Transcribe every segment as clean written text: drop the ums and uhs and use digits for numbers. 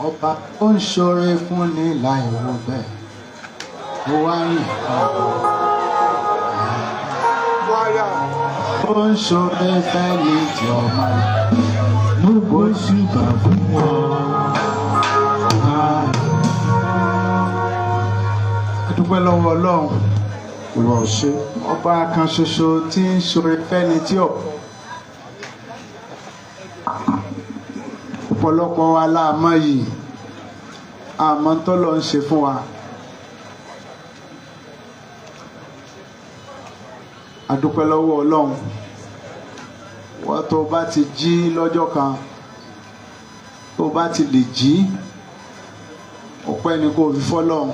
Ọba tó ń ṣoore fún ni láì wo bẹ́ẹ̀, ó wá yìn ọ́. Ó ń ṣoore fẹ́ni tí ọmọ ló gbóṣùbà fún ọ. A dúpẹ́ lọ́wọ́ Ọlọ́run. Olúwa ò ṣe. Ọba kan ṣoṣo tí ń ṣoore fẹ́ni tí ọ̀. Ọ̀pọ̀lọpọ̀ wa la mọ̀ yìí, àmọ́ tó lọ ń ṣe fún wa. A dúpẹ́ lọ́wọ́ Ọlọ́run. Wọ́n tó bá ti jí lọ́jọ́ kan, tó bá ti lè jí, ọpẹ́ ni kò fi fọ́lọ́run.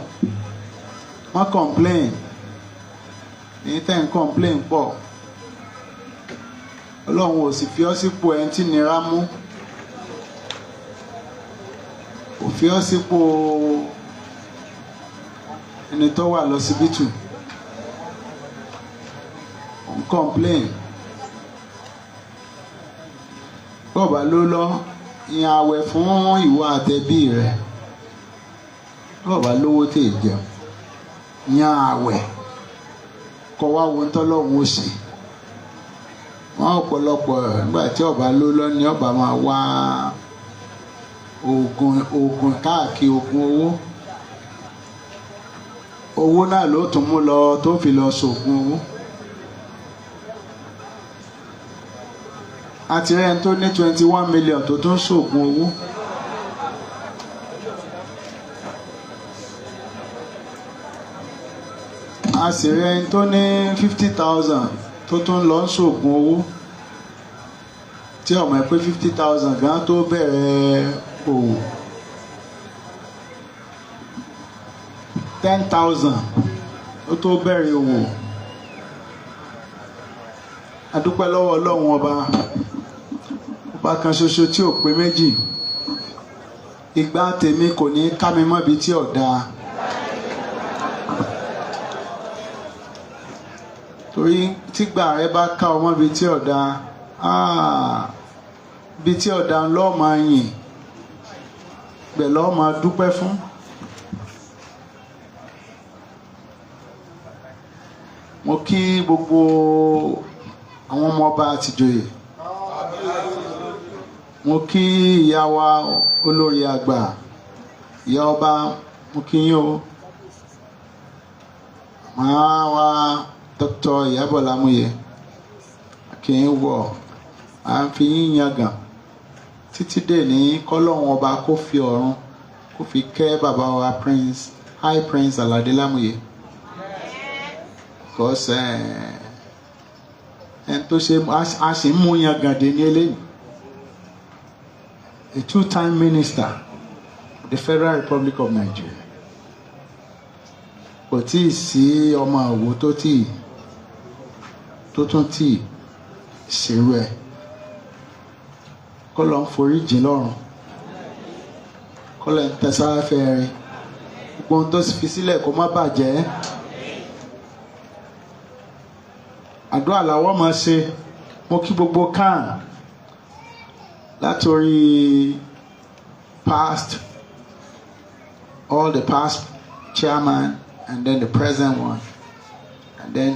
Má complain. Èyí tẹ́ ń complain pọ̀. Ọlọ́run ò sì fi ọ́ sípò ẹni tí nira mú. Kò fi ọ́ sípò ẹni tó wà lọ́sibítù. Ò ń complain. Bọ́ọ̀bà ló lọ, ìyàn àwẹ̀ fún ìwọ àtẹ̀bí rẹ̀. Bọ́ọ̀bà lówó tè jẹun, ìyàn àwẹ̀ kọ wá wo ń tọ́lọ́hún ó ṣe. Wọ́n ọ̀pọ̀lọpọ̀ nígbà tí ọba ló lọ ni ọba máa wá oògùn káàkiri, oògùn owó. Owó náà ló tún mú lọ tó fi lọ sògùn owó. Àti rẹ̀ tó ní 21 million tó tún sògùn owó. A sì rẹ̀ tó ní 50,000 tó tún lọ sògùn owó. Tí ọmọ ẹ pé 50,000 gan tó bẹ̀rẹ̀ òwò. 10,000 ó tó bẹ̀rẹ̀ òwò. A dúpẹ́ lọ́wọ́ Ọlọ́run ọba. Ọba kan ṣoṣo tí ò pé méjì. Ìgbà tèmi kò ní ká mi mọ́bi tí ò dáa. Torí tígbà rẹ bá ká ọ mọ́bi tí ò dáa, bí tí ò dáa lọ́ọ́ máa yìn, bẹ̀ lọ́ọ́ máa dúpẹ́ fún. Mo kí gbogbo àwọn ọmọ ọba àtìjòyè. Mo kí ìyá wa olórí àgbà, ìyá ọba, mo kí yín o. Màá wa Dr. Ìyábọ̀ Lámúyẹ, kí n wọ̀, à ń fi yín yangàn títí dé ní kọ́lọ́hún ọba kó fi ọ̀run kó fi kẹ́ bàbá wa Prince High Prince Aládé Lámúyẹ. Because ẹni tó ṣe a sì ń mú yangàn dé ní eléyìí. A two-time minister of the Federal Republic of Nigeria. Kò tí ì sí ọmọ àwo tó tí tó tún tí ṣerú ẹ̀. Kọ́ ló ń forí jìn lọ́run. Kọ́ ló ń tẹsáfẹ́ rẹ̀. Gbogbo ohun tó fi sílẹ̀ kó má bàjẹ́. Àdúrà làwọn máa ṣe. Mo kí gbogbo CAN látòrí past, all the past chairman and then the present one, and then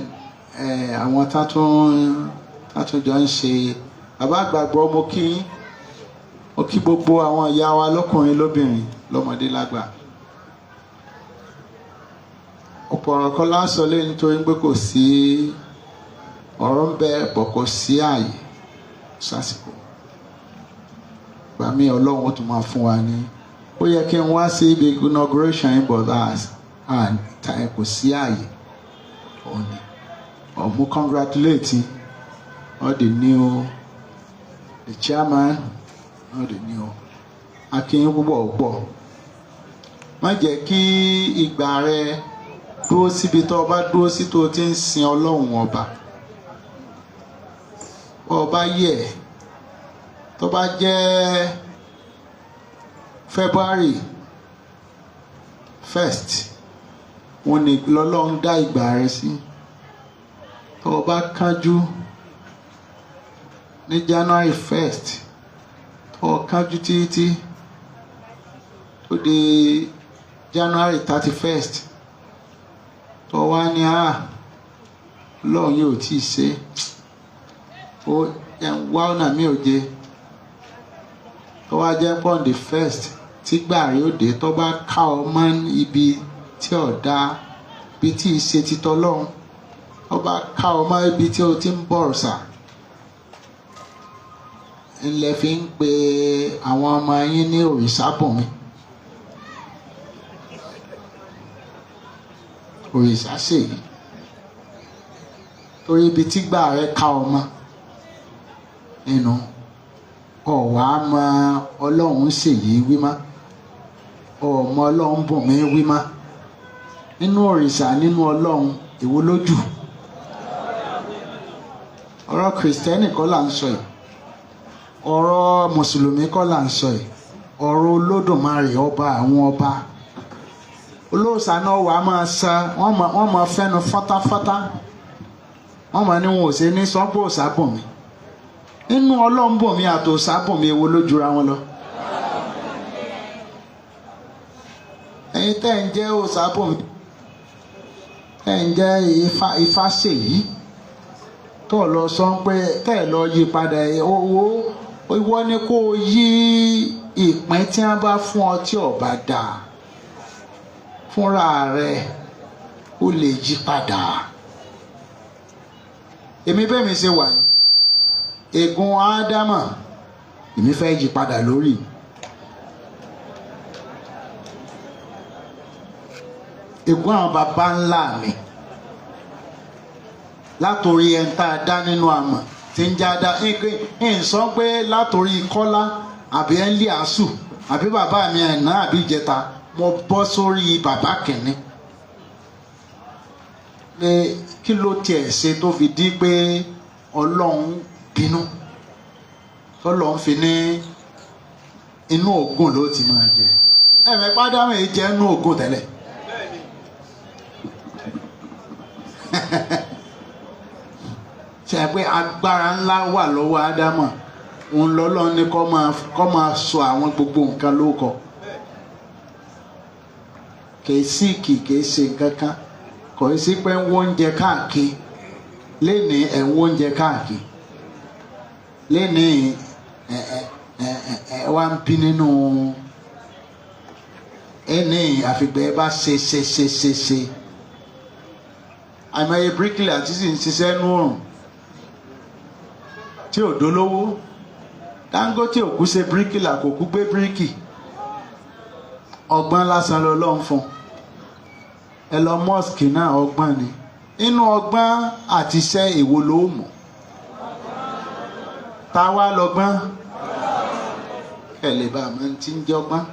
àwọn tátún jọ ń ṣe. Bàbá àgbàgbọ́, mo kí gbogbo àwọn ìyá wa lọ́kùnrin lóbìnrin lọ́mọdé lágbà. Ọ̀pọ̀ ọ̀rọ̀ kan lásán lé nítorí pé kò sí ọ̀rọ̀ ń bẹ bọ̀, kò sí ààyè sásìkò. Gbà mí Ọlọ́run ó tún máa fún wa ní. Ó yẹ kí n wá sí ibi inauguration yìí, but kò sí ààyè. Òní mo congratulate all the new, the chairman, all the new. Akin púpọ̀ púpọ̀. Má jẹ́ kí ìgbà rẹ dúró síbi tó o bá dúró sí tó o ti ń sin Ọlọ́run ọba. Ọba yẹ tó bá jẹ́ February 1st, wọ́n ní lọ́lọ́run dá ìgbà rẹ sí. Tó o bá kánjú ní January 1st, tó o kánjú títí Ó di January 31st, tó wá ní Ọlọ́run yóò tí ì ṣe, ó wá ọ̀nà mi ò jẹ, tó wá jẹ́ pọ́n the first tí gbàrí òde, tó bá ká ọ mọ́ ibi tí ò dáa, ibi tí ì ṣe títọ́ lọ́hùn, tó bá ká ọ mọ́ ibi tí o ti ń bọ̀ ṣà ńlẹ̀, fi ń pe àwọn ọmọ yín ní òrìṣàbùnmi, òrìṣà ṣèyí, torí ibi tí gbà rẹ ká ọmọ nínú ọ̀wá mọ Ọlọ́run ṣèyí wí mọ́, ọmọ Ọlọ́run bùn mí wí mọ́. Nínú òrìṣà, nínú Ọlọ́run, èwo lójú? Ọ̀rọ̀ Kìrìsìtẹ́nì kọ́ là ń sọ yìí, ọ̀rọ̀ Mùsùlùmí kọ́ là ń sọ yìí, ọ̀rọ̀ Olódùmarè, ọba àwọn ọba. Olóòṣà náà wàá máa san, wọ́n máa fẹ́nu fátáfátá, wọ́n máa ní wọn ò ṣe ní sọ́pọ̀ òṣàbùnmi. Nínú Ọlọ́run bùnmi àti òṣàbùnmi, èwo ló jura wọn lọ? Ẹ̀yin tẹ́ ń jẹ́ òṣàbùnmi, tẹ́ ń jẹ́ Ifá ṣèyí, tó lọ sọ pé tẹ́ ẹ lọ yí padà, owó ìwọ ni kó o yí ìpín tí wọ́n bá fún ọ tí ò bá dáa fúnra rẹ, ó lè yí padà. Èmi bẹ́ẹ̀ mi ṣe wà yìí, ègún Ádámà èmi fẹ́ yí padà lórí mi. Ègún àwọn baba ńlá mi látòrí ẹni tá a dá nínú àmọ̀ tí ń já dá ń sọ pé látòrí Kọ́lá àbí Ẹ́líàsù àbí bàbá mi ẹ̀nà àbí ìjẹta, mo bọ́ sórí bàbá kìnní. Pé kí ló tiẹ̀ ṣe tó fi di pé Ọlọ́run bínú, tọ́lọ́run fi ní inú ògùn ló ti máa jẹ? Ẹ̀mí pàdánù yìí jẹ́ inú ògùn tẹ́lẹ̀. Ṣe pé agbára ńlá wà lọ́wọ́ Ádámọ̀, òun lọ́lọ́ ní kó máa sọ àwọn gbogbo nǹkan lóko. Kì í síìkì, kì í ṣe nǹkan kan, kò sí pé ń wó oúnjẹ káàkiri lénìí, ẹ̀ ń wó oúnjẹ káàkiri lénìí, ẹ̀ ẹ̀ ẹ̀ ẹ̀ wá ń bí nínú ẹni àfìgbẹ́ bá ṣe ṣe ṣe ṣe ṣe. Àìmọye bíríkìlà tí sì ń ṣiṣẹ́ nú òrùn tí ò dolówó. Dangote ò kú ṣe bíríkìlà, kò kú gbé bíríkì, ọgbọ́n lásán lọ́lọ́run fún. Elon Musk náà, ọgbọ́n ni. Inú ọgbọ́n àti iṣẹ́, èwo ló mọ̀? Ta wá lọ́gbọ́n? Ẹ lè bá àmọ́ tí ń jọgbọ́n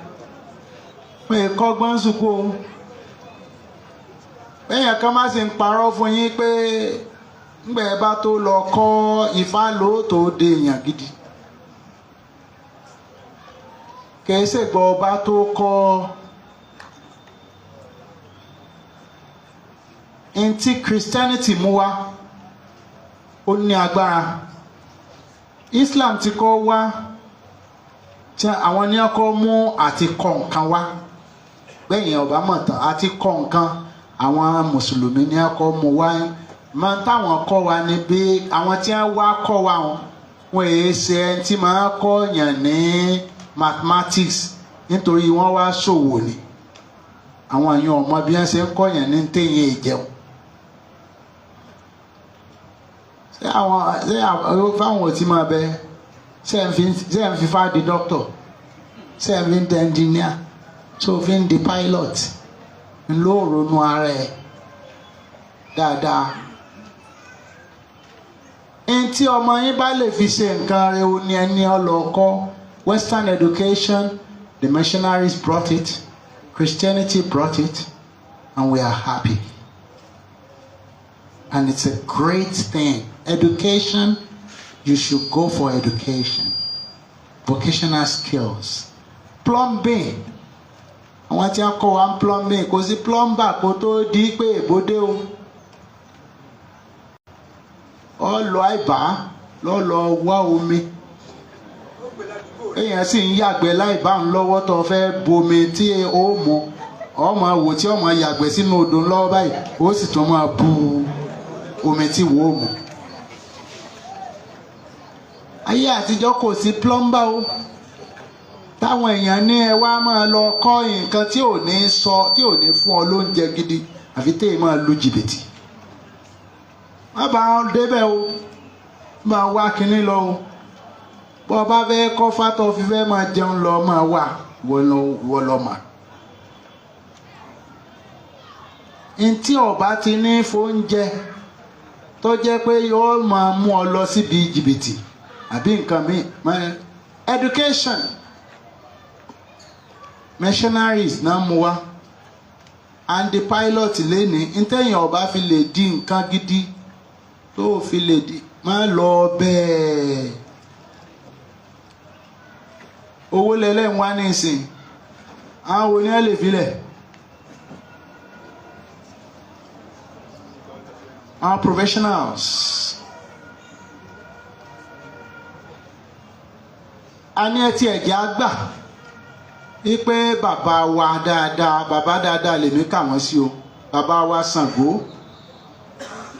pé kọ́gbọ́n sùkú o. Bẹ́yẹn kan má sì ń parọ́ fún yín pé ńgbẹ́ ẹ bá tó lọ kọ́ Ifá lóòótọ́ de èèyàn gidi, kìí ṣègbọ́ ọba tó kọ́ ntí Christianity mú wá, ó ní agbára. Islam ti kọ́ wá, tí àwọn ní ọkọ mú àti kọ́ nǹkan wá gbẹ̀yìn ọba mọ̀ tán àti kọ́ nǹkan. Àwọn mùsùlùmí ní ọkọ mú wá máa táwọn kọ́ wa ní bí àwọn tí wọ́n wá kọ́ wa, wọn èé ṣe ẹni tí máa kọ́ yàn ní mathematics, nítorí wọ́n wá ṣòwò ni. Àwọn èèyàn ọmọ bí wọ́n ṣe ń kọ́ yàn ní téyìn ìjẹun. Ṣé àwọn ṣé fáwọn ò tí máa bẹ? Ṣé ẹ̀ ń fi fá di doctor? Ṣé ẹ̀ ń fi di engineer? Ṣé o fi ń di pilot? Ńlọ ronú ara ẹ̀ dáadáa. Ẹni tí ọmọ yín bá lè fi ṣe nǹkan rẹ̀, o ní ẹni ọlọ́kọ́. Western education, the missionaries brought it, Christianity brought it, and we are happy. And it's a great thing. Education, you should go for education. Vocational skills. Plumbing. Àwọn tí wọ́n kọ́ wa ń plumbing, kò sí plumber kó tó di pé èbódé o. Ọ lọ àìbá lọ lọ wá omi. Èèyàn sì ń yàgbẹ́ láì bá ń lọ́wọ́ tó fẹ́ bomi tí ó mu, ọmọ wò tí ọmọ yàgbẹ́ sínú odò ńlọ́wọ́ báyìí, ó sì tún máa bu omi tí wò ó mu. Ayé àtijọ́ kò sí plumber o, táwọn èèyàn ní ẹ wá máa lọ kọ́ nǹkan tí ò ní sọ, tí ò ní fún ọ lóúnjẹ gidi, àfi téè máa lu jìbìtì. Má bá wọn débẹ̀ o, máa wá kinní lọ o. Bọ́ ọ bá fẹ́ kọ́ fátọ́ fi fẹ́ máa jẹun lọ, máa wà wọ́n lọ mà. Ntí ọba ti ní fóúnjẹ tó jẹ́ pé yóò máa mú ọ lọ síbi jìbìtì àbí nǹkan míì. Education, missionaries náà mú wa, and the pilot lẹ́ni ntẹ̀yìn ọba fi lè di nǹkan gidi tó fi lè di má lọ bẹ́ẹ̀. Owó lẹ́lẹ́ ń wá nísìn, àwọn wo ni ẹ lè filẹ̀? Àwọn professionals. A ní ẹtí ẹ̀jẹ̀ á gbà wípé bàbá wa dáadáa, bàbá dáadáa lèmi kà wọ́n sí o, bàbá wa Ṣàngó,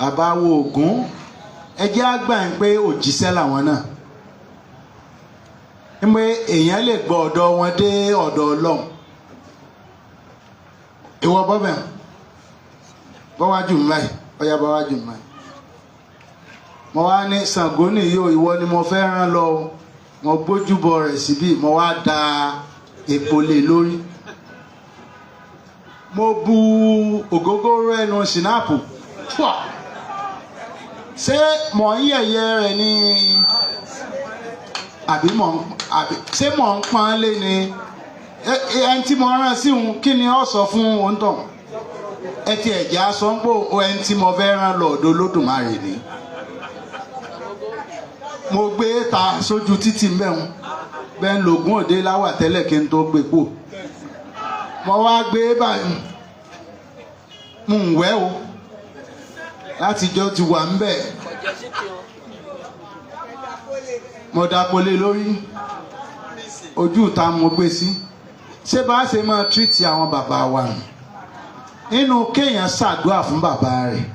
bàbá wa Ògún, ẹ̀jẹ̀ á gbà ń pé òjíṣẹ́ làwọn náà, pé èèyàn lè gbọ́ ọ̀dọ̀ wọn dé ọ̀dọ̀ Ọlọ́run. Ìwọ bọ́bẹ̀ bọ́wájú mi báyìí, ọ̀yà bọ́wájú mi báyìí. Mo wá ní Ṣàngó nìyí o, ìwọ ni mo fẹ́ rán lọ o. Mo gbójúbọ rẹ̀ síbí, mo wá da epo lé lórí. Mo bu ògógóró ẹnu sinapu. Ṣé mò ń yẹ̀yẹ́ rẹ̀ ni àbí mò ń àbí ṣé mò ń pọ́n lé ni? Ẹni tí mo rán sí òun, kí ni ó sọ fún òun tàn? Ẹ ti ẹ̀jẹ̀ aṣọ ń pò ẹni tí mo fẹ́ rán lọ ọ̀dọ̀ Olódùmarè ni. Mo gbé ta sójú títì mbẹ́hùn, bẹ́ẹ̀ ń lògùn òde láwà tẹ́lẹ̀ kí n tó gbé kú. Mo wá gbé báyìí, mo ń wẹ́ o, látijọ́ ti wà ń bẹ̀. Mo dapolé lórí, ojú ìta mo gbé sí. Ṣé bá ṣe máa tírìtì àwọn bàbá wa nù? Nínú kéèyàn ṣàdúrà fún bàbá rẹ̀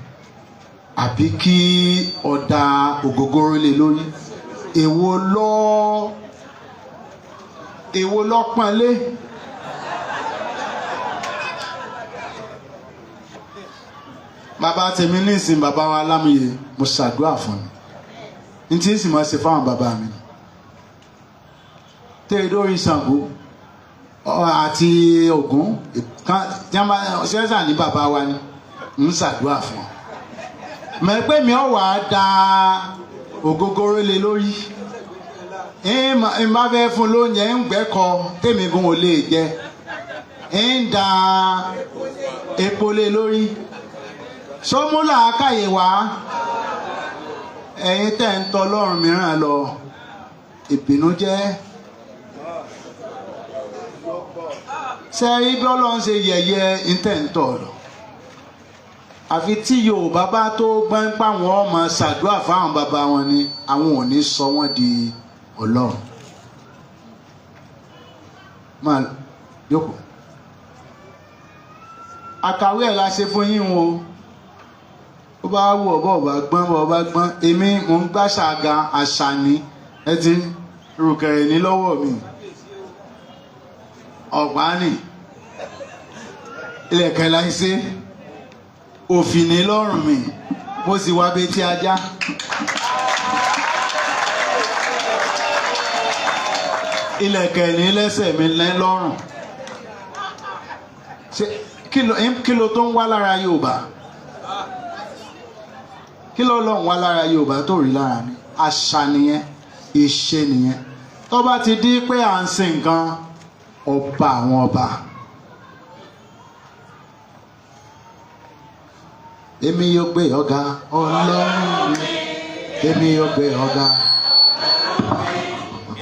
àbí kí ọ̀dà ògógóró lé lórí, èwo ló pọ́nlé? Bàbá tèmi nísìn, bàbá wa Lámúyẹ, mo ṣàdúrà fún mi, ní tí ń sì máa ṣe fáwọn bàbá mi nù. Tẹ́ ẹ dórí Ṣàngó àti Ògún, ṣẹ́sà ní bàbá wa ni ń ṣàdúrà fún ọ. Mọ̀ pé mi ò wá da ògógóró lé lórí, ń bá fẹ́ fún lóúnjẹ ń gbẹ́kọ tèmi gun ò lè jẹ, ń da epo lé lórí. Sọmúlà káyè wá, ẹ̀yin tẹ́ ń tọ Ọlọ́run mìíràn lọ, ìbínújẹ́. Ṣé rí bí Ọlọ́run ṣe yẹ̀yẹ́ ń tẹ̀ ń tọ̀ lọ? Àfi tí Yorùbá bá tó gbọ́n páwọn ọmọ ṣàdúrà fáwọn bàbá wọn ni, àwọn ò ní sọ wọ́n di Ọlọ́run. Máa jókòó. Àkàwé ẹ̀ la ṣe fún yín o. Ó bá wù ọ́, bọ́ bá gbọ́n, bọ́ bá gbọ́n. Èmi mò ń gbàṣà ga, àṣà ni ẹ ti rùkẹ̀rẹ̀ ní lọ́wọ́ mi. Ọ̀pá nì ilẹ̀kẹ̀ láìsí òfin ní lọ́rùn mi, mo sì wá betí ajá. Ilẹ̀kẹ̀ ní lẹ́sẹ̀ mi lọ́rùn. Ṣé kí ló tó ń wá lára Yorùbá? Kí ló lọ́ ń wá lára Yorùbá tó rí lára mi? Àṣà nìyẹn, ìṣe nìyẹn. Tó bá ti di pé à ń sin nǹkan, ọba àwọn ọba. Èmi yóò gbé ọ̀gá Ọlọ́run mi. Èmi yóò gbé ọ̀gá.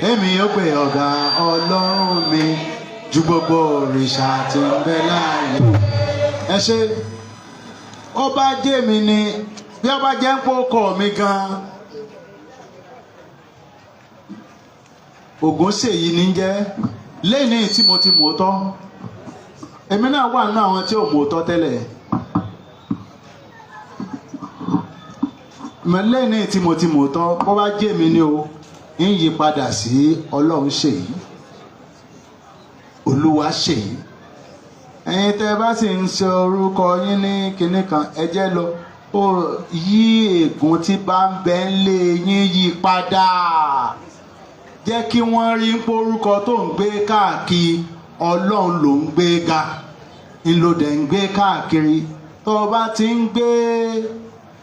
Èmi yóò gbé ọ̀gá Ọlọ́run mi ju gbogbo òrìṣà tí ń bẹ láàyè. Ẹ ṣe, ó bá jẹ́ mi ni, bí ó bá jẹ́ ń pò kọ̀ mi gan-an. Ògúnṣèyí ní jẹ́. Lẹ́yìn tí mo ti mọ̀ tọ́, èmi náà wà nínú àwọn tí ò mọ̀ tọ́ tẹ́lẹ̀. Lẹ́yìn tí mo ti mọ̀ tọ́, bó bá jẹ́ mi ni o, ń yí padà sí Ọlọ́run ṣèyí, Olúwa ṣèyí. Ẹ̀yin tẹ́ bá sì ń sọ orúkọ yín ní kinní kan, ẹ jẹ́ lọ ó yí ègún tí bá ń bẹ ń lé yín yí padà. Jẹ́ kí wọ́n rí porúkọ tó ń gbé káàkiri, Ọlọ́run ló ń gbé ga, ńlọdẹ̀ ń gbé káàkiri. Tó o bá ti ń gbé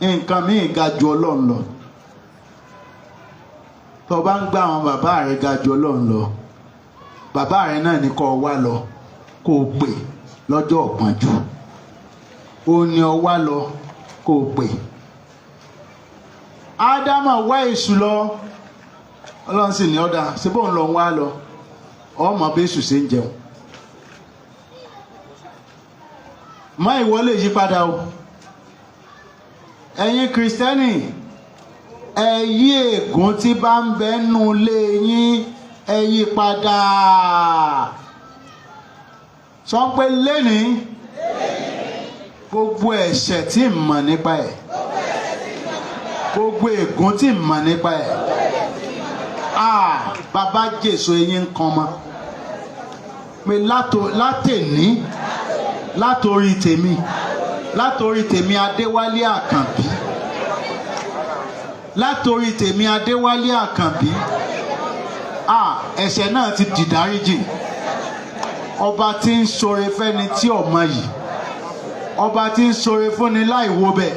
nǹkan míì ga ju Ọlọ́run lọ, tó o bá ń gbé àwọn bàbá rẹ ga ju Ọlọ́run lọ, bàbá rẹ náà ní kó o wá lọ kó o pè lọ́jọ́ ọ̀pọ̀njú. Ó ní ọ wá lọ kó o pè. Ádámà wá èṣù lọ, Ọlọ́run sì ní ọ̀dà ṣé bóun lọ ń wá lọ, ọmọ bí èṣù ṣe ń jẹun. Má ìwọ lè yí padà o. Ẹ̀yin Kìrìsìtẹ́nì, ẹ yí ègún tí bá ń bẹ nù lé yín, ẹ yí padà. Sọ pé lẹ́nìí, gbogbo ẹ̀ṣẹ̀ tí ń mọ̀ nípa ẹ̀, gbogbo ègún tí ń mọ̀ nípa ẹ̀, bàbá Jésù eyín ń kan mọ́ pé látẹ̀ní, látòrí tèmi, látòrí tèmi Adéwálé Àkànbí, látòrí tèmi Adéwálé Àkànbí, ẹ̀ṣẹ̀ náà ti dìdáríjì. Ọba tí ń ṣoore fẹ́ni tí ọmọ yìí, ọba tí ń ṣoore fúnni láì wo bẹ̀,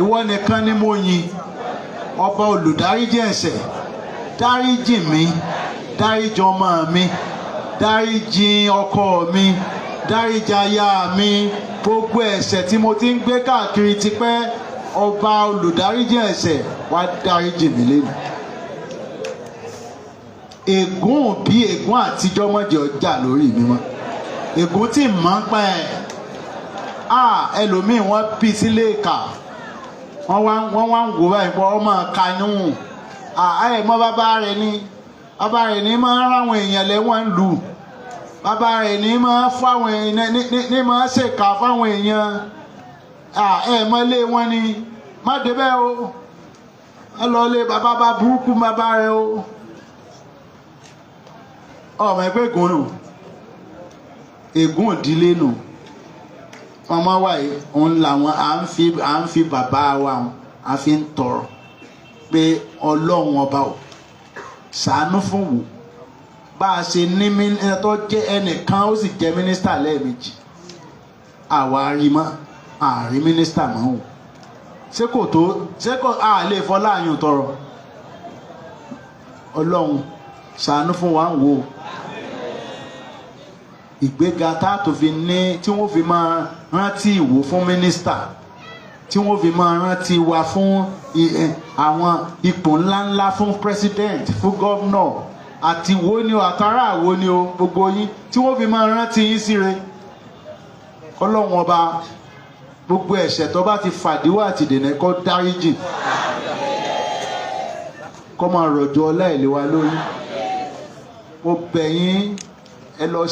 ìwọ nìkan ni mo yìn. Ọba olùdáríjì ẹ̀ṣẹ̀, dáríjì mi, dáríjì ọmọ mi, dáríjì ọkọ mi, dáríjì aya mi, gbogbo ẹ̀ṣẹ̀ tí mo ti ń gbé káàkiri tipẹ́, ọba olùdáríjì ẹ̀ṣẹ̀ wá dáríjì mi lẹ́nu. Ègún bí ègún àtijọ́ mọ̀jẹ̀ ọjà lórí mi mọ́, ègún tí mọ̀ ń pẹ́ ẹ̀. Ẹlòmíì wọ́n bí sílé ìkà, wọ́n wá ń wò báyìí pé ọmọ kanú. Ẹ mọ bàbá rẹ̀ ni, bàbá rẹ̀ ni máa ń ráwọn èèyàn lẹ́wọ̀n ń lù, bàbá rẹ̀ ni máa ń fáwọn èèyàn ní máa ń ṣèkà fáwọn èèyàn. Ẹ mọ ilé wọn ni, má débẹ̀ o, ẹ lọ lé bàbá bá burúkú bàbá rẹ̀ o. Ọmọ ẹgbẹ́ ègún nù, ègún ìdílé nù. Ọmọ wa yìí òun làwọn à ń fi bàbá wa à fi ń tọrọ pé Ọlọ́run ọba ò ṣàánú fún wò. Bá a ṣe ní tó jẹ́ ẹnìkan ó sì jẹ́ mínísítà lẹ́ẹ̀mejì, àwa rí mọ́, àrí mínísítà mọ́ o. Ṣé kò tó, ṣé kò á lè fọlá àyùn tọrọ? Ọlọ́run ṣàánú fún wa ń wò. Ìgbéga tá a tó fi ní tí wọ́n fi máa rántí ìwò fún mínísítà, tí wọ́n fi máa rántí wa fún àwọn ipò ńláńlá, fún president, fún gọ́vnọ̀, àti wo ni o, àtàrà wo ni o, gbogbo yín tí wọ́n fi máa rántí yín síre. Ọlọ́run ọba, gbogbo ẹ̀ṣẹ̀ tó bá ti fàdíwọ́ àti dènà kó dáríjì, kó máa rọ̀jò ọlá ìlé wa lórí. Mo bẹ̀ yín, ẹ lọ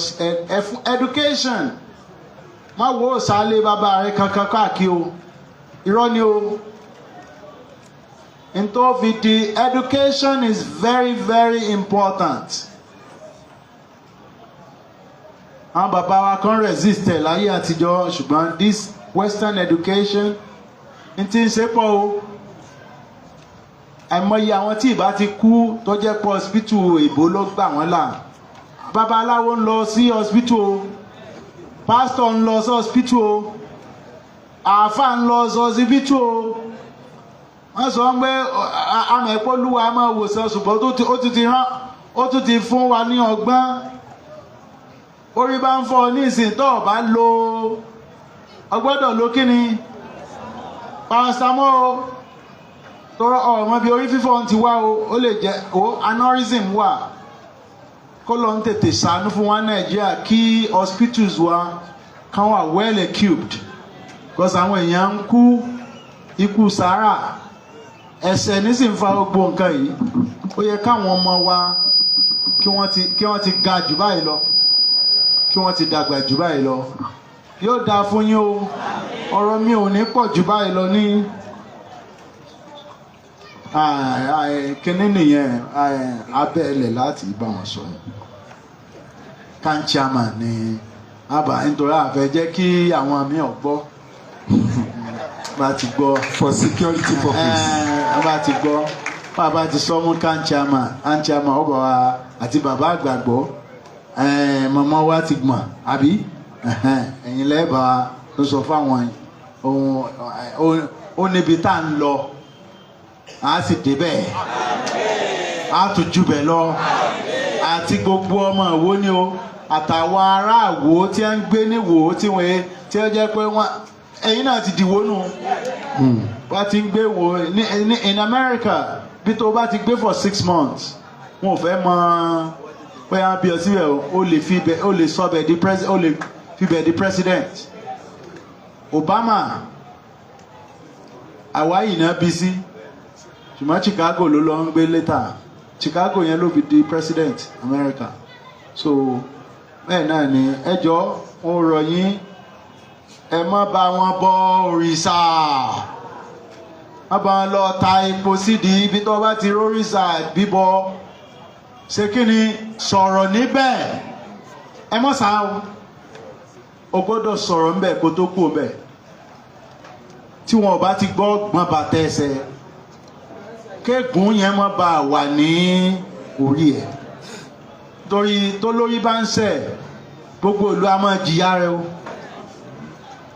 ẹ fún education. Má wo sálé bàbá rẹ kankan káàkiri o, irọ́ ni o. Ntọ́ fi di education is very very important. Àwọn bàbá wa kan resist ẹ̀ láyé àtijọ́, ṣùgbọ́n this western education n ti ń ṣe pọ̀ o. Àìmọye àwọn tí ìbá ti kú tó jẹ́ pé hospital òyìnbó ló gbà wọ́n là. Babaláwo ń lọ sí hospital o, pastor ń lọ sí hospital o, àáfàá ń lọ sí hospital o. Wọ́n sọ pé àmọ̀ ẹ̀pọ̀ lúwa máa wòsàn, ṣùgbọ́n ó tún ti rán, ó tún ti fún wa ní ọgbọ́n. Orí bá ń fọ́ ní ìsìn tó o bá lo, ọgbọ́dọ̀ lo kíni, paracetamol o, tọrọ ọmọ bíi orí fífọ́ ti wá o, ó lè jẹ́ o aneurysm wà. Kó lọ ń tètè ṣàánú fún wa Nàìjíríà kí hospitals wa kan wà well equipped, because àwọn èèyàn ń kú ikú sàárà. Ẹ̀ṣẹ̀ nísìnyí fa gbogbo nǹkan yìí. Ó yẹ káwọn ọmọ wa Kí wọ́n ti ga jù báyìí lọ, kí wọ́n ti dàgbà jù báyìí lọ. Yóò dáa fún yín o. Ọ̀rọ̀ mi ò ní pọ̀ jù báyìí lọ ní kíní nìyẹn, abẹ́lẹ̀ láti bá wọn sọ yẹn. Kan chairman ni àbá, nítorí àfẹ́ jẹ́ kí àwọn mi ò gbọ́. Bá ti gbọ́. For security purpose. Bá ti gbọ́, bá ti sọ mú kan chairman, kan chairman ọba wa àti bàbá àgbàgbọ́, màmá wa ti gbọ̀n àbí ẹ̀yin lẹ́ẹ̀bà ló sọ fáwọn ohun ó níbi tá à ń lọ, a sì débẹ̀, a tún jù bẹ̀ lọ. Àti gbogbo ọmọ Ìwó ni o, àtàwọn ará Ìwó tí wọ́n ń gbé níwò tí wọ́n tí ó jẹ́ pé wọ́n ẹ̀yin náà ti dìwó nù. Wọ́n ti ń gbé wò ní in America, bí tó bá ti gbé for 6 months, wọn ò fẹ́ mọ pé wọ́n bí ọ síbẹ̀ o, ó lè fi bẹ̀, ó lè sọ bẹ̀ di president, ó lè fi bẹ̀ di president. Obama, Hawaii náà bí sí, ṣùgbọ́n Chicago ló lọ ń gbé later. Chicago yẹn ló fi di president America. So bẹ́ẹ̀ náà ni ẹ jọ̀ọ́, mo rọ̀ yín, ẹ má bá wọn bọ òrìṣà, má bá wọn lọ ta epo sídìí ibi tó bá ti rórìṣà bíbọ. Ṣé kí ni sọ̀rọ̀ níbẹ̀? Ẹ mọ̀ sá o, o gbọ́dọ̀ sọ̀rọ̀ ńbẹ̀ kó tó kú ńbẹ̀. Tí wọn ò bá ti gbọ́, gbọ́n bàtà ẹsẹ̀ kéègùn yẹn má bá wà ní orí ẹ̀, torí tó lórí bá ń ṣẹ̀, gbogbo ìlú a máa jìyà rẹ̀ o.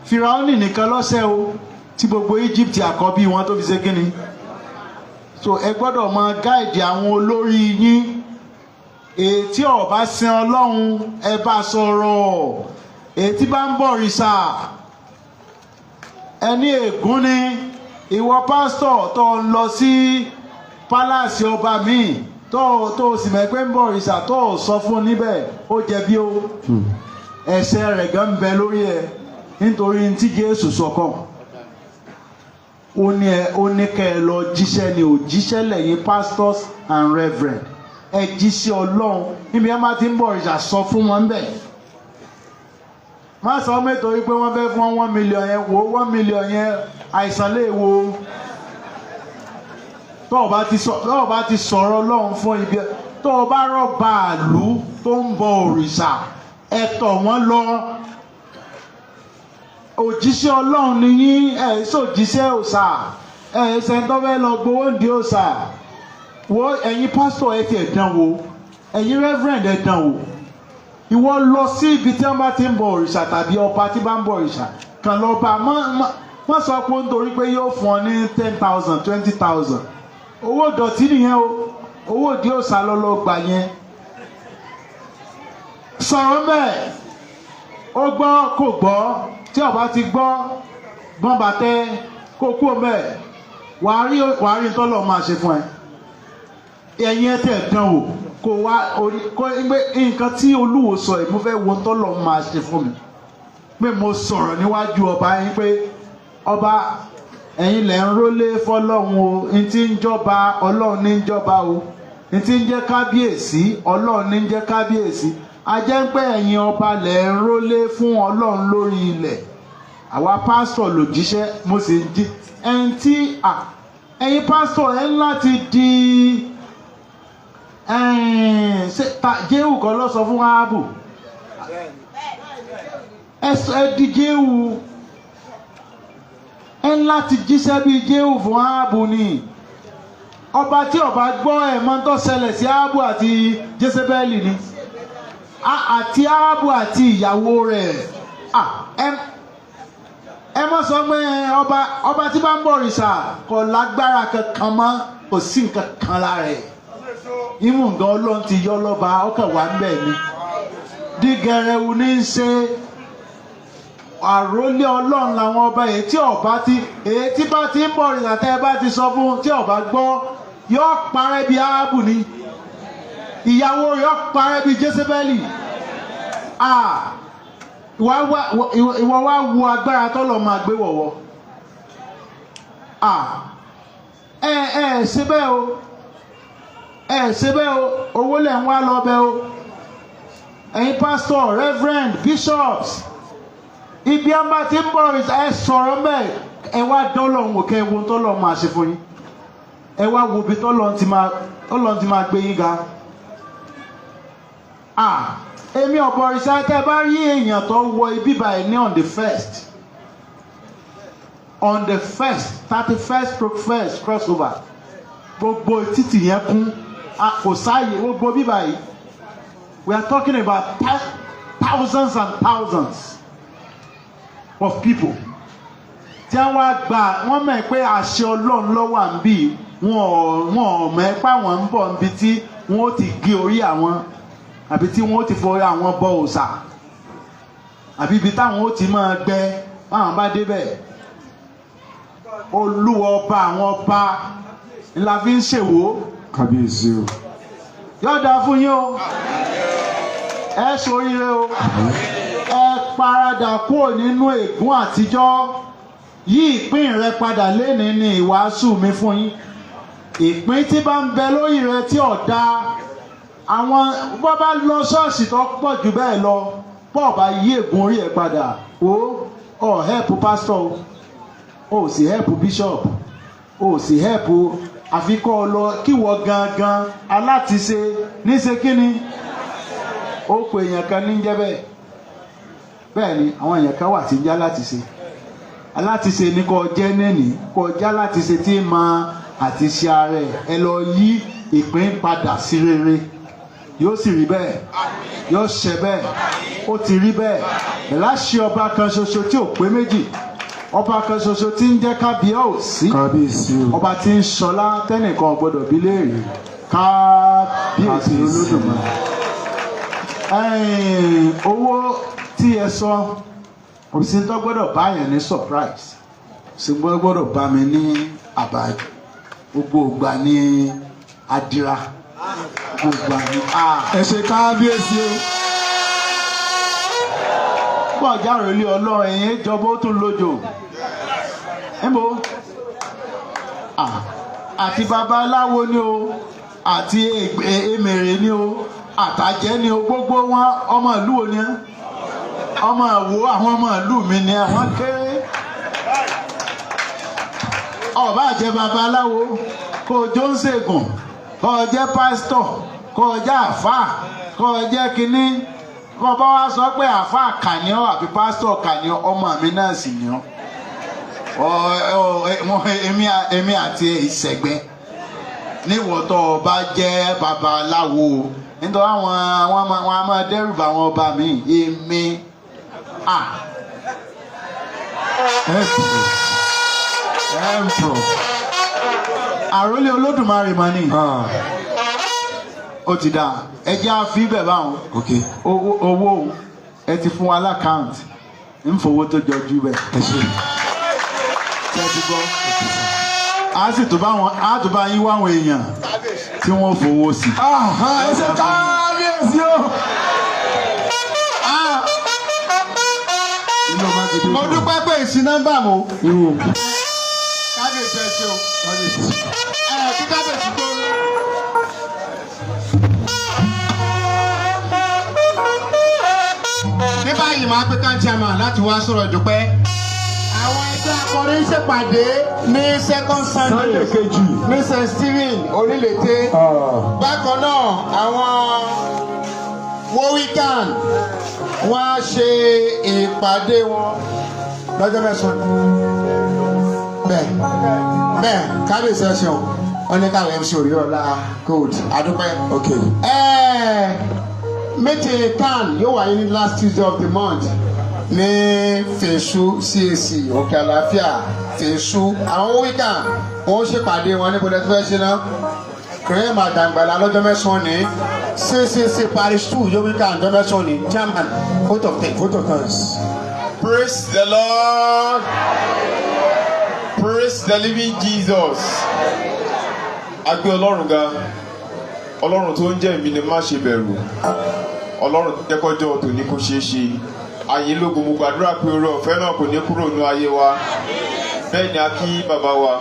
Firaoni nìkan lọ́sẹ̀ o tí gbogbo Egypt àkọ́bí wọn tó fi ṣe kíni. So ẹ gbọ́dọ̀ máa gáìdì àwọn olórí yín. Èyí tí ó bá sin Ọlọ́run, ẹ bá sọ̀rọ̀. Èyí tí bá ń bọ̀rìṣà, ẹni ègún ni. Ìwọ pásítọ̀ tó ń lọ sí pálásì ọba míì tó sì mọ̀ pé ń bọ̀rìṣà, tó sọ fún níbẹ̀, ó jẹ̀bi o. Ẹ̀ṣẹ̀ rẹ̀ gan ń bẹ lórí ẹ̀, nítorí tí Jésù sọ kàn. Ó ní kẹ́ ẹ lọ jíṣẹ́ ni ò jíṣẹ́ lẹ́yìn pastors and reverend. Ẹ jíṣẹ́ Ọlọ́run níbi ẹ má ti ń bọ̀rìṣà, sọ fún wọn bẹ́ẹ̀. Má sọ mẹ́tọ́ pé wọ́n fẹ́ fún 1 million yẹn, wo 1 million yẹn àìsàn lè wo. Tó o bá ti sọ̀rọ̀ Ọlọ́run fún ibi tó o bá rọ̀ bàálù tó ń bọ òrìṣà, ẹ tọ̀ wọ́n lọ. Òjíṣẹ́ Ọlọ́run ni yín, ẹ̀ sòjíṣẹ́ òòṣà, ẹ̀ ṣẹ̀ńtọ́fẹ́ lọ gbowó ń di òòṣà. Wo ẹ̀yin pásítọ̀, ẹ tiẹ̀ dán wò, ẹ̀yin reverend ẹ dán wò. Ìwọ lọ sí ibi tí wọ́n bá ti ń bọ òrìṣà tàbí ọba tí bá ń bọ òrìṣà kàn lọ bá. Má sọ pé nítorí pé yóò fún ọ ní 10,000, 20,000. Owó dọ̀tí nìyẹn o, owó òdi òòṣà lọ́lọ́ gbà yẹn. Sọ̀rọ̀ mẹ́ẹ̀, ó gbọ́ kò gbọ́, tí ọba ti gbọ́, gbọ́n bàtẹ́ kó kú mẹ́ẹ̀, wàá rí tọ́lọ̀ máa ṣe fún ẹ. Ẹ̀yin ẹ tẹ̀ dán wò, kò wá orí kó gbé nǹkan tí Olúwo sọ yìí, mo fẹ́ wo tọ́lọ̀ máa ṣe fún mi. Pé mo sọ̀rọ̀ níwájú ọba yín pé ọba ẹ̀yin lẹ̀ ń rólé fọlọ́run o, n tí ń jọba Ọlọ́run ní ń jọba o, n tí ń jẹ́ kábíyèsí Ọlọ́run ní ń jẹ́ kábíyèsí. A jẹ́ pé ẹ̀yin ọba lẹ̀ ń rólé fún Ọlọ́run lórí ilẹ̀. Àwa pásítọ̀ ló jíṣẹ́, mo sì ń jí ẹni tí ẹ̀yin pásítọ̀ ẹ̀ ń láti di Jéhù kan ló sọ fún Áhábù, ẹ di Jéhù, ẹ ń láti jíṣẹ́ bíi Jéhù fún Áhábù ni. Ọba tí ọba gbọ́ ẹ̀ mọ́ tó ṣẹlẹ̀ sí Áhábù àti Jésébẹ́lì ni, àti Áhábù àti ìyàwó rẹ̀. Ẹ mọ̀ sọ pé ọba tí bá ń bọ̀ òrìṣà kò lágbára kankan mọ́, kò sí nǹkan kan lára ẹ̀. Ìmú nǹkan Ọlọ́run ti yọ lọ́ba, ọkàn wà ń bẹ̀ ni. Dígẹrẹwu ní í ṣe àrólé Ọlọ́run làwọn ọba èyí tí ọba ti èyí tí bá ti ń bọ̀ òrìṣà tẹ́ ẹ bá ti sọ fún tí ọba gbọ́, yóò parẹ́ bí Áhábù ni, ìyàwó yóò parẹ́ bí Jésébẹ́lì. Ìwọ wá wo agbára tọ́lọ̀ máa gbé wọ̀wọ́. Ẹ ṣe bẹ́ẹ̀ o. Ẹ ṣe bẹ́ẹ̀ o, owó lẹ̀ ń wá lọ bẹ́ẹ̀ o. Ẹ̀yin pastor, reverend, bishops, ibi a bá ti ń bọ̀, ẹ sọ̀rọ̀ mẹ́. Ẹ wá dọ́lọ́hún wò, kẹ́ ẹ wo tọ́lọ́ máa ṣe fún yín. Ẹ wá wo ibi tọ́lọ́hún ti máa gbé yín ga. Ah, èmi ọ̀bọ̀rìṣà, tẹ́ ẹ bá rí èèyàn tó wọ ibi báyìí ní on the first, 31st stroke first crossover, gbogbo títì yẹn kún, kò sáàyè gbogbo bíbá yìí. We are talking about thousands and thousands of people tí wọ́n wá gbà. Wọ́n mọ̀ pé àṣẹ Ọlọ́run ló wà níbí. Wọn ò mọ̀ pé àwọn ń bọ̀ níbi tí wọ́n ó ti gé orí àwọn, àbí tí wọ́n ó ti fọ àwọn bọ òòṣà, àbí ibi táwọn ó ti máa gbẹ báwọn bá débẹ̀. Olúwa ọba àwọn ọba la fi ń ṣèwò. Kábíyèsí o. Yóò dáa fún yín o, ẹ ṣoríire o. Ẹ paradà kúrò nínú ègún àtijọ́. Yí ìpín rẹ padà lénìí ní ìwàásù mi fún yín. Ìpín tí bá ń bẹ lórí rẹ tí ò dáa, àwọn bọ́ bá lọ ṣọ́ọ̀ṣì tó pọ̀ jù bẹ́ẹ̀ lọ, bọ́ọ̀ bá yí ègún orí ẹ̀ padà o, ọ̀ help pastor o, ò sì help bishop o, ò sì help. Àfikọ́ ọ lọ kíwọ gangan alátiṣe níṣe kíni ó pe èèyàn kan ní jẹ́ bẹ́ẹ̀. Bẹ́ẹ̀ ni àwọn èèyàn kan wà tí ń já látiṣe. Alátiṣe ni kò jẹ́ nẹ́ẹ̀ní, kò já látiṣe tí ma àti ṣe ara ẹ̀. Ẹ lọ yí ìpín padà sí rere, yóò sì rí bẹ́ẹ̀, yóò ṣe bẹ́ẹ̀, ó ti rí bẹ́ẹ̀. Láṣẹ ọba kan ṣoṣo tí ò pé méjì, ọba kan ṣoṣo tí ń jẹ́ kábíyèsí. Kábíyèsí o. Ọba tí ń ṣọlá tẹ́nìkan gbọ́dọ̀ bí léèrè, kábíyèsí Olódùmarè. Owó tí ẹ sọ, kò sí tó gbọ́dọ̀ bá yẹn ní surprise, sí gbọ́dọ̀ bá mi ní àbájọ. Gbogbo ìgbà ní adira, gbogbo ìgbà ní. Ẹ ṣe kábíyèsí o. Pọ̀ járe ilé Ọlọ́run, ẹ̀yìn ìjọba ó tún lójó níbo àti babaláwo ni o, àti èmèrè ni o, àtàjẹ́ ni o, gbogbo wọn ọmọ ìlú wo ni ẹ́? Ọmọ ìwò, àwọn ọmọ ìlú mi ni àwọn kéré. Ọba jẹ́ babaláwo, kó o jó ń ṣègùn, kó o jẹ́ pásítọ̀, kó o jẹ́ àfáà, kó o jẹ́ kínní, kó o bá wá sọ pé àfáà kàní ọ́ àbí pásítọ̀ kàní ọ́, ọmọ mi náà sì ní ọ́. Èmi àti ìṣẹ̀gbẹ́ níwọ̀tọ̀ ọba jẹ́ babaláwo, nítorí àwọn wọn a máa dẹ́rù bá àwọn ọba mi. Èmi à. Emperor. Àròlé Olódùmarè mà ní. Ó ti dáa, ẹ jẹ́ àfi bẹ̀ báwọn. Ok. Owó ẹ ti fún wa l'account, ń fowó tó jọjú bẹ́ẹ̀. Ẹ ṣe. Ṣé ẹ ti gbọ́? A sì tún bá wọn, a tún bá yín wá àwọn èèyàn tí wọ́n fowó sí. Ẹ ṣe kábíyèsí o. Inú ọba ti dé. Mo dúpẹ́ pé ìsìn nọ́mbà mo. Irú. Kábíyèsí, ẹ ṣe o. Kábíyèsí. Ẹ kí kábíyèsí tó. Ní báyìí, máa pé ká chairman láti wá sọ̀rọ̀ ìdúpẹ́. Àwọn ẹgbẹ́ akọrin ṣèpàdé ní second Sunday Sunday kejì. ní St Stephen Orílẹ̀-èdè. Bákan náà, àwọn wowikan wọ́n á ṣe ìpàdé wọn lọ́jọ́ mẹ́sàn-án. Bẹ́ẹ̀ bẹ́ẹ̀, kábíyèsí, ẹ ṣeun. Wọ́n ní káwọn MC Òrìọ̀lá gold adúpẹ́. Ok. Meeting kan yóò wáyé ní last Tuesday of the month ní Fèsù CAC, Òkè Àlàáfíà, Fèsù. Àwọn wowikan wọ́n ṣèpàdé wọn níbo lẹ́tọ́ fẹ́ ṣe náà, kìrìmà dàgbàlá lọ́jọ́ mẹ́sàn-án ní CCC Parish 2 yowikan lọ́jọ́ mẹ́sàn-án ní. Chairman, vote of thanks. Vote of thanks. Praise the Lord. Praise the living Jesus. A gbé Ọlọ́run ga. Ọlọ́run tó ń jẹ́ èmi ni má ṣe bẹ̀rù. Ọlọ́run tó jẹ́ kọjọ́ tòní kó ṣeé ṣe. Àyè lógo, mo gbàdúrà pé oore ọ̀fẹ́ náà kò ní kúrò ní ayé wa. Bẹ́ẹ̀ ni a kí bàbá wa.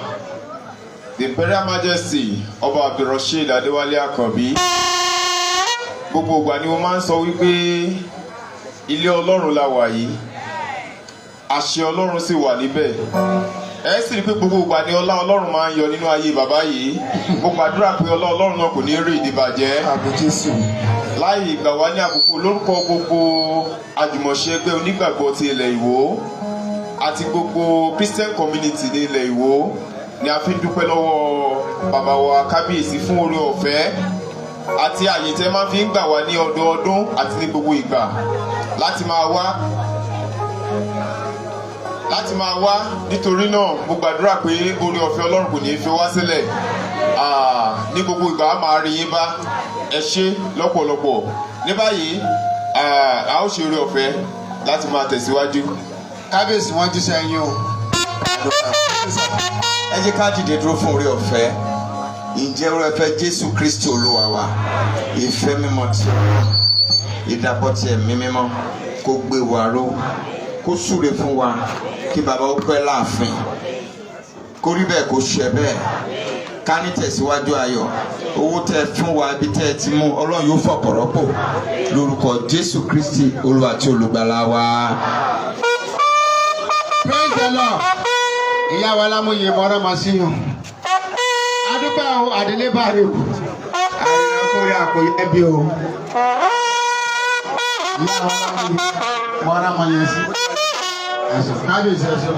The Imperial Majesty Ọba Abdulrasheed Adéwálé Àkànbí. Gbogbo ìgbà ni mo máa ń sọ wípé ilé Ọlọ́run la wà yìí, àṣẹ Ọlọ́run sì wà níbẹ̀. Ẹ sì rí i pé gbogbo ìgbà ni ọlá Ọlọ́run máa ń yọ nínú ayé bàbá yìí. Mo gbàdúrà pé ọlá Ọlọ́run náà kò ní rí ìdìbàjẹ́. Àmín Jésù. Láì ìgbà wá ní àkókò, lórúkọ gbogbo àjùmọ̀ṣe ẹgbẹ́ onígbàgbọ́ ti ilẹ̀ Ìwó àti gbogbo Christian community ní ilẹ̀ Ìwó ni a fi ń dúpẹ́ lọ́wọ́ bàbá wa kábíyèsí fún oore ọ̀fẹ́ àti àyè tẹ́ máa fi ń gbà wá ní ọdọọdún àti ní gbogbo ìgbà láti máa wá. Nítorí náà, mo gbàdúrà pé oore ọ̀fẹ́ Ọlọ́run kò ní í fi wá sílẹ̀. Ní gbogbo ìgbà, a máa rí yín bá. Ẹ ṣé lọ́pọ̀lọpọ̀. Ní báyìí, a ó ṣe oore ọ̀fẹ́ láti máa tẹ̀síwájú. Kábíyèsí, wọn jíṣẹ́ yín o. Ẹ jẹ́ ká dìde dúró fún oore ọ̀fẹ́. Ǹjẹ́ oore ọ̀fẹ́ Jésù Kristi Olúwa wa, ìfẹ́ mímọ́ ti Ọlọ́run, ìdàpọ̀ ti Ẹ̀mí Mímọ́ kó gbé wa ró, kó súre fún wa, kí bàbá ó pẹ́ láàfin, kó rí bẹ́ẹ̀, kó ṣe bẹ́ẹ̀, ká ní tẹ̀síwájú ayọ̀. Owó tẹ fún wa, ibi tẹ́ ẹ ti mú, Ọlọ́run yóò fọ̀pọ̀ rọ́pò lórúkọ Jésù Kristi Olúwa àti Olùgbàlà wa. Praise the Lord. Ìyá wa lámúyẹ mọ́rọ́ máa sí yàn. Adúpẹ́ o, àdélé báre o. Àrìnà kórè àkóyẹ bí o. Ìyá wa lámúyẹ mọ́rọ́ máa yẹn sí. Ẹ̀sùn kábíyèsí, ẹ̀sùn.